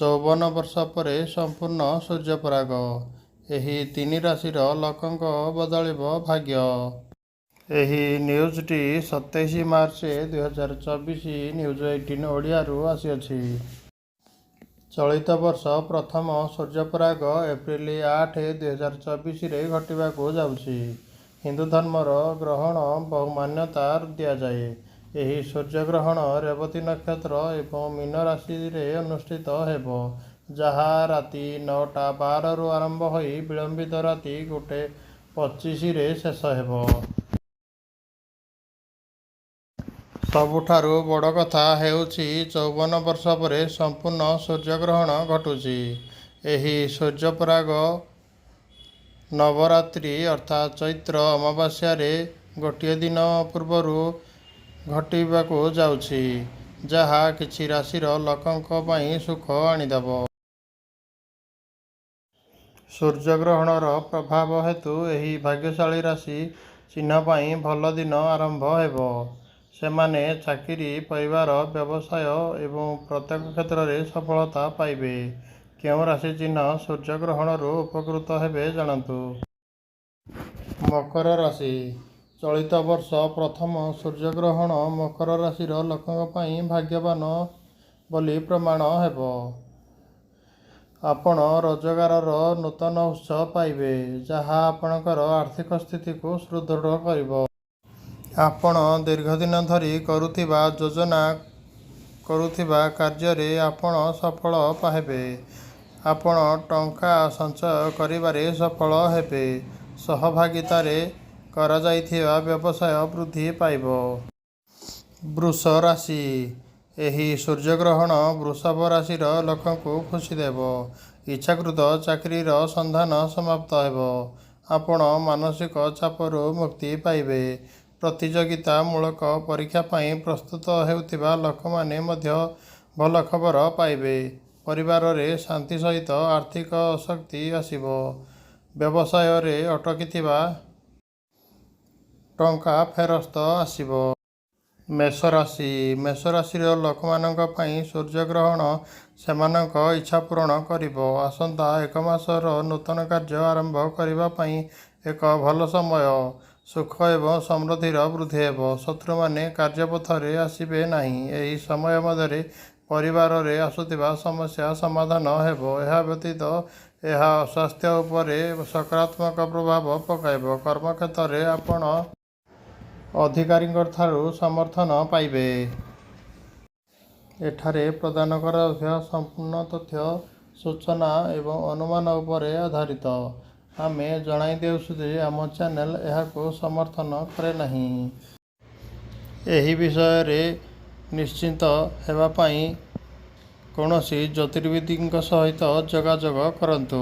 54 ବର୍ଷ ପରେ ସମ୍ପୂର୍ଣ୍ଣ ସୂର୍ଯ୍ୟପରାଗ। ଏହି ତିନି ରାଶିର ଲୋକଙ୍କ ବଦଳିବ ଭାଗ୍ୟ। ଏହି ନ୍ୟୁଜ୍ଟି 27 ମାର୍ଚ୍ଚ 2024 ନ୍ୟୁଜ୍ 18 ଓଡ଼ିଆରୁ ଆସିଅଛି। ଚଳିତ ବର୍ଷ ପ୍ରଥମ ସୂର୍ଯ୍ୟପରାଗ ଏପ୍ରିଲ 8, 2024ରେ ଘଟିବାକୁ ଯାଉଛି। ହିନ୍ଦୁ ଧର୍ମର ଗ୍ରହଣ ବହୁ ମାନ୍ୟତା ଦିଆଯାଏ। ଏହି ସୂର୍ଯ୍ୟଗ୍ରହଣ ରେବତୀ ନକ୍ଷତ୍ର ଏବଂ ମୀନ ରାଶିରେ ଅନୁଷ୍ଠିତ ହେବ, ଯାହା ରାତି 9:12ରୁ ଆରମ୍ଭ ହୋଇ ବିଳମ୍ବିତ ରାତି 1:25ରେ ଶେଷ ହେବ। ସବୁଠାରୁ ବଡ଼ କଥା ହେଉଛି 54 ବର୍ଷ ପରେ ସମ୍ପୂର୍ଣ୍ଣ ସୂର୍ଯ୍ୟଗ୍ରହଣ ଘଟୁଛି। ଏହି ସୂର୍ଯ୍ୟପରାଗ ନବରାତ୍ରି ଅର୍ଥାତ୍ ଚୈତ୍ର ଅମାବାସ୍ୟାରେ ଗୋଟିଏ ଦିନ ପୂର୍ବରୁ ଘଟିବାକୁ ଯାଉଛି, ଯାହା କିଛି ରାଶିର ଲୋକଙ୍କ ପାଇଁ ସୁଖ ଆଣିଦେବ। ସୂର୍ଯ୍ୟଗ୍ରହଣର ପ୍ରଭାବ ହେତୁ ଏହି ଭାଗ୍ୟଶାଳୀ ରାଶି ଚିହ୍ନ ପାଇଁ ଭଲ ଦିନ ଆରମ୍ଭ ହେବ। ସେମାନେ ଚାକିରି, ପରିବାର, ବ୍ୟବସାୟ ଏବଂ ପ୍ରତ୍ୟେକ କ୍ଷେତ୍ରରେ ସଫଳତା ପାଇବେ। କେଉଁ ରାଶି ଚିହ୍ନ ସୂର୍ଯ୍ୟଗ୍ରହଣରୁ ଉପକୃତ ହେବେ ଜାଣନ୍ତୁ। ମକର ରାଶି: ଚଳିତ ବର୍ଷ ପ୍ରଥମ ସୂର୍ଯ୍ୟଗ୍ରହଣ ମକର ରାଶିର ଲୋକଙ୍କ ପାଇଁ ଭାଗ୍ୟବାନ ବୋଲି ପ୍ରମାଣ ହେବ। ଆପଣ ରୋଜଗାରର ନୂତନ ଉତ୍ସ ପାଇବେ, ଯାହା ଆପଣଙ୍କର ଆର୍ଥିକ ସ୍ଥିତିକୁ ସୁଦୃଢ଼ କରିବ। ଆପଣ ଦୀର୍ଘ ଦିନ ଧରି କରୁଥିବା ଯୋଜନା କରୁଥିବା କାର୍ଯ୍ୟରେ ଆପଣ ସଫଳ ହେବେ। ଆପଣ ଟଙ୍କା ସଞ୍ଚୟ କରିବାରେ ସଫଳ ହେବେ। ସହଭାଗିତାରେ କରାଯାଇଥିବା ବ୍ୟବସାୟ ବୃଦ୍ଧି ପାଇବ। ବୃଷ ରାଶି: ଏହି ସୂର୍ଯ୍ୟଗ୍ରହଣ ବୃଷଭ ରାଶିର ଲୋକଙ୍କୁ ଖୁସି ଦେବ। ଇଚ୍ଛାକୃତ ଚାକିରିର ସନ୍ଧାନ ସମାପ୍ତ ହେବ। ଆପଣ ମାନସିକ ଚାପରୁ ମୁକ୍ତି ପାଇବେ। ପ୍ରତିଯୋଗିତାମୂଳକ ପରୀକ୍ଷା ପାଇଁ ପ୍ରସ୍ତୁତ ହେଉଥିବା ଲୋକମାନେ ମଧ୍ୟ ଭଲ ଖବର ପାଇବେ। ପରିବାରରେ ଶାନ୍ତି ସହିତ ଆର୍ଥିକ ଶକ୍ତି ଆସିବ। ବ୍ୟବସାୟରେ ଅଟକିଥିବା ଟଙ୍କା ଫେରସ୍ତ ଆସିବ। ମେଷ ରାଶି: ମେଷ ରାଶିର ଲୋକମାନଙ୍କ ପାଇଁ ସୂର୍ଯ୍ୟଗ୍ରହଣ ସେମାନଙ୍କ ଇଚ୍ଛା ପୂରଣ କରିବ। ଆସନ୍ତା ଏକ ମାସର ନୂତନ କାର୍ଯ୍ୟ ଆରମ୍ଭ କରିବା ପାଇଁ ଏକ ଭଲ ସମୟ। ସୁଖ ଏବଂ ସମୃଦ୍ଧିର ବୃଦ୍ଧି ହେବ। ଶତ୍ରୁମାନେ କାର୍ଯ୍ୟପଥରେ ଆସିବେ ନାହିଁ। ଏହି ସମୟ ମଧ୍ୟରେ ପରିବାରରେ ଆସୁଥିବା ସମସ୍ୟା ସମାଧାନ ହେବ। ଏହା ବ୍ୟତୀତ ଏହା ସ୍ୱାସ୍ଥ୍ୟ ଉପରେ ସକାରାତ୍ମକ ପ୍ରଭାବ ପକାଇବ। କର୍ମକ୍ଷେତ୍ରରେ ଆପଣ ଅଧିକାରୀଙ୍କଠାରୁ ସମର୍ଥନ ପାଇବେ। ଏଠାରେ ପ୍ରଦାନ କରାଯାଉଥିବା ସମ୍ପୂର୍ଣ୍ଣ ତଥ୍ୟ ସୂଚନା ଏବଂ ଅନୁମାନ ଉପରେ ଆଧାରିତ। ଆମେ ଜଣାଇ ଦେଉଛୁ ଯେ ଆମ ଚ୍ୟାନେଲ ଏହାକୁ ସମର୍ଥନ କରେ ନାହିଁ। ଏହି ବିଷୟରେ ନିଶ୍ଚିତ ହେବା ପାଇଁ କୌଣସି ଜ୍ୟୋତିର୍ବିଦଙ୍କ ସହିତ ଯୋଗାଯୋଗ କରନ୍ତୁ।